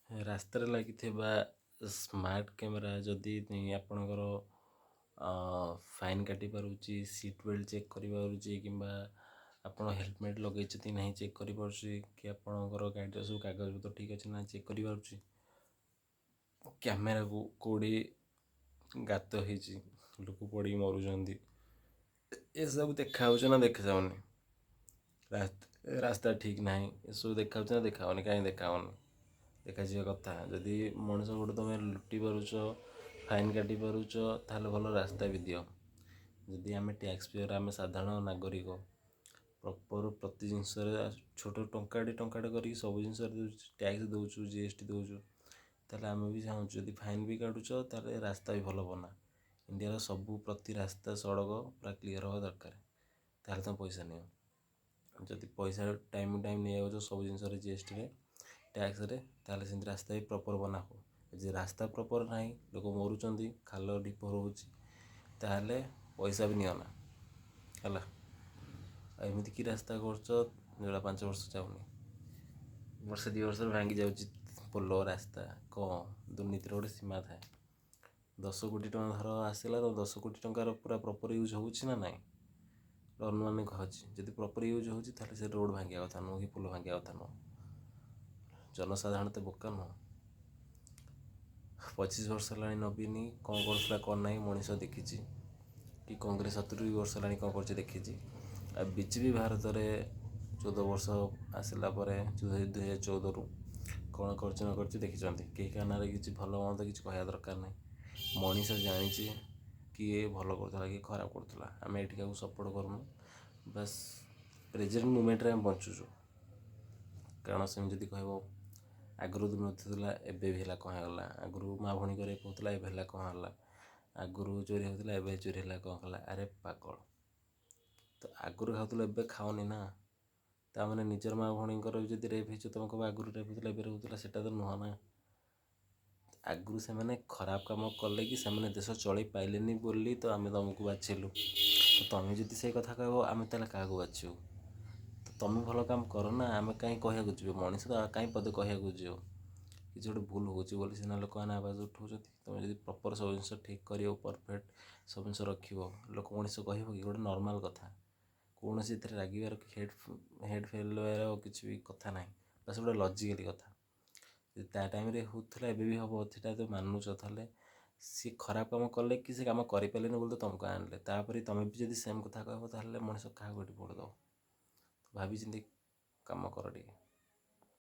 ରାସ୍ତାରେ ଲାଗିଥିବା smart camera ଯଦି ଆପଣଙ୍କର ଫାଇନ୍ କାଟି ପାରୁଛି, ସିଟ୍ ବେଲ୍ଟ ଚେକ୍ କରିପାରୁଛି, କିମ୍ବା ଆପଣ ହେଲମେଟ୍ ଲଗେଇଛନ୍ତି ନାହିଁ ଚେକ୍ କରିପାରୁଛି, କି ଆପଣଙ୍କର ଗାଡ଼ିର ସବୁ କାଗଜପତ୍ର ଠିକ୍ ଅଛି ନା ଚେକ୍ କରିପାରୁଛି, କ୍ୟାମେରାକୁ କେଉଁଠି ଗାତ ହେଇଛି, ଲୋକ ପଡ଼ିକି ମରୁଛନ୍ତି, ଏସବୁ ଦେଖାହେଉଛି ନା ଦେଖାଯାଉନି? ରାସ୍ତା ଠିକ୍ ନାହିଁ, ଏସବୁ ଦେଖାହେଉଛି ନା ଦେଖାହେଉନି? କାହିଁ ଦେଖାହେଉନି? ଦେଖାଯିବା କଥା। ଯଦି ମଣିଷ ଗୋଟେ ତୁମେ ଲୁଟି ପାରୁଛ, ଫାଇନ୍ କାଟି ପାରୁଛ, ତାହେଲେ ଭଲ ରାସ୍ତା ବି ଦିଅ। ଯଦି ଆମେ ଟ୍ୟାକ୍ସ ପେୟର୍, ଆମେ ସାଧାରଣ ନାଗରିକ, ପ୍ରପର୍ ପ୍ରତି ଜିନିଷରେ ଛୋଟ ଟଙ୍କାଟେ ଟଙ୍କାଟେ କରିକି ସବୁ ଜିନିଷରେ ଟ୍ୟାକ୍ସ ଦେଉଛୁ, ଜିଏସ୍ଟି ଦେଉଛୁ, ତାହେଲେ ଆମେ ବି ଚାହୁଁଛୁ ଯଦି ଫାଇନ୍ ବି କାଟୁଛ, ତାହେଲେ ରାସ୍ତା ବି ଭଲ ବନା। ଇଣ୍ଡିଆର ସବୁ ପ୍ରତି ରାସ୍ତା ସଡ଼କ ପୁରା କ୍ଲିଅର୍ ହେବା ଦରକାର, ତାହେଲେ ତୁମେ ପଇସା ନିଅ। ଯଦି ପଇସା ଟାଇମ୍ ଟାଇମ୍ ନେଇଯାଉଛ ସବୁ ଜିନିଷରେ, ଜିଏସ୍ଟିରେ, ଟ୍ୟାକ୍ସରେ, ତାହେଲେ ସେମିତି ରାସ୍ତା ବି ପ୍ରପର୍ ବନା ହଉ। ଯଦି ରାସ୍ତା ପ୍ରପର୍ ନାହିଁ, ଲୋକ ମରୁଛନ୍ତି, ଖାଲ ଢିପ ରହୁଛି, ତାହେଲେ ପଇସା ବି ନିଅନା ହେଲା। ଆଉ ଏମିତି କି ରାସ୍ତା କରୁଛ ଯେଉଁଟା 5 ବର୍ଷ ଯାଉନି, ବର୍ଷେ 2 ବର୍ଷରେ ଭାଙ୍ଗି ଯାଉଛି ପୋଲ, ରାସ୍ତା କ'ଣ? ଦୁର୍ନୀତିର ଗୋଟେ ସୀମା ଥାଏ। 10 କୋଟି ଟଙ୍କା ଧର ଆସିଲା ତ 10 କୋଟି ଟଙ୍କାର ପୁରା ପ୍ରପର୍ ୟୁଜ୍ ହେଉଛି ନା ନାହିଁ? ଅନୁମାନ ଅଛି। ଯଦି ପ୍ରପର୍ ୟୁଜ୍ ହେଉଛି, ତାହେଲେ ସେ ରୋଡ଼ ଭାଙ୍ଗିବା କଥା ନୁହଁ କି ପୋଲ ଭାଙ୍ଗିବା କଥା ନୁହଁ। ଜନସାଧାରଣ ତ ବୋକା ନୁହଁ। 25 ବର୍ଷ ହେଲାଣି ନବୀନ କ'ଣ କରୁଥିଲା କ'ଣ ନାହିଁ ମଣିଷ ଦେଖିଛି, କି କଂଗ୍ରେସ 70 ବର୍ଷ ହେଲାଣି କ'ଣ କରୁଛି ଦେଖିଛି, ଆଉ ବିଜେପି ଭାରତରେ 14 ବର୍ଷ ଆସିଲା ପରେ 2014ରୁ କ'ଣ କରୁଛି ନ କରୁଛି ଦେଖିଛନ୍ତି। କେହି କାହା ନାଁରେ କିଛି ଭଲ ମନ୍ଦ କିଛି କହିବା ଦରକାର ନାହିଁ। ମଣିଷ ଜାଣିଛି କିଏ ଭଲ କରୁଥିଲା, କିଏ ଖରାପ କରୁଥିଲା। ଆମେ ଏଠି କାହାକୁ ସପୋର୍ଟ କରୁନୁ, ବାସ୍ ପ୍ରେଜେଣ୍ଟ ମୁମେଣ୍ଟରେ ଆମେ ବଞ୍ଚୁଛୁ। କାରଣ ସେମିତି ଯଦି କହିବ ଆଗରୁ ଦୁର୍ନୀତି ଥିଲା, ଏବେ ବି ହେଲା, କ'ଣ ହେଇଗଲା? ଆଗରୁ ମା ଭଉଣୀଙ୍କ ରେପ୍ ହେଉଥିଲା, ଏବେ ହେଲା, କ'ଣ ହେଲା? ଆଗରୁ ଚୋରି ହେଉଥିଲା, ଏବେ ଚୋରି ହେଲା, କ'ଣ ହେଲା? ଆରେ ପାଗଳ, ତ ଆଗରୁ ଖାଉଥିଲ, ଏବେ ଖାଉନି ନା। ତା ମାନେ ନିଜର ମା ଭଉଣୀଙ୍କର ବି ଯଦି ରେପ୍ ହେଇଛି, ତୁମେ କହିବ ଆଗରୁ ରେପ୍ ହେଉଥିଲା, ଏବେ ହେଉଥିଲା, ସେଇଟା ତ ନୁହଁ ନା। ଆଗରୁ ସେମାନେ ଖରାପ କାମ କଲେ କି ସେମାନେ ଦେଶ ଚଳେଇ ପାରିଲେନି ବୋଲି ତ ଆମେ ତୁମକୁ ବାଛିଲୁ। ତ ତୁମେ ଯଦି ସେଇ କଥା କହିବ, ଆମେ ତାହେଲେ କାହାକୁ ବାଛିବୁ? ତ ତୁମେ ଭଲ କାମ କର ନା, ଆମେ କାହିଁ କହିବାକୁ ଯିବେ? ମଣିଷ ତ କାହିଁ ପଦେ କହିବାକୁ ଯିବ? କିଛି ଗୋଟେ ଭୁଲ ହେଉଛି ବୋଲି ସିନା ଲୋକମାନେ ଆବାଜ ଉଠାଉଛନ୍ତି। ତୁମେ ଯଦି ପ୍ରପର୍ ସବୁ ଜିନିଷ ଠିକ୍ କରିବ, ପରଫେକ୍ଟ ସବୁ ଜିନିଷ ରଖିବ, ଲୋକ ମଣିଷ କହିବ କି? ଗୋଟେ ନର୍ମାଲ୍ କଥା, କୌଣସି ଏଥିରେ ରାଗିବାର କି ହେଡ଼୍ ହେଡ଼୍ ଫେଲ୍ କିଛି ବି କଥା ନାହିଁ। ବାସ୍ ଗୋଟେ ଲଜିକାଲି କଥା। ଯଦି ତା ଟାଇମ୍ରେ ହେଉଥିଲା, ଏବେ ବି ହେବ, ସେଟା ତ ମାନୁଛ, ତାହେଲେ ସିଏ ଖରାପ କାମ କଲେ କି ସେ କାମ କରିପାରିଲେନି ବୋଲି ତ ତୁମକୁ ଆଣିଲେ। ତାପରେ ତୁମେ ବି ଯଦି ସେମ୍ କଥା କହିବ, ତାହେଲେ ମଣିଷ କାହାକୁ ଏଠି ଭୋଟ୍ ଦେବ? ଭାବିଚିନ୍ତି କାମ କର ଟିକେ।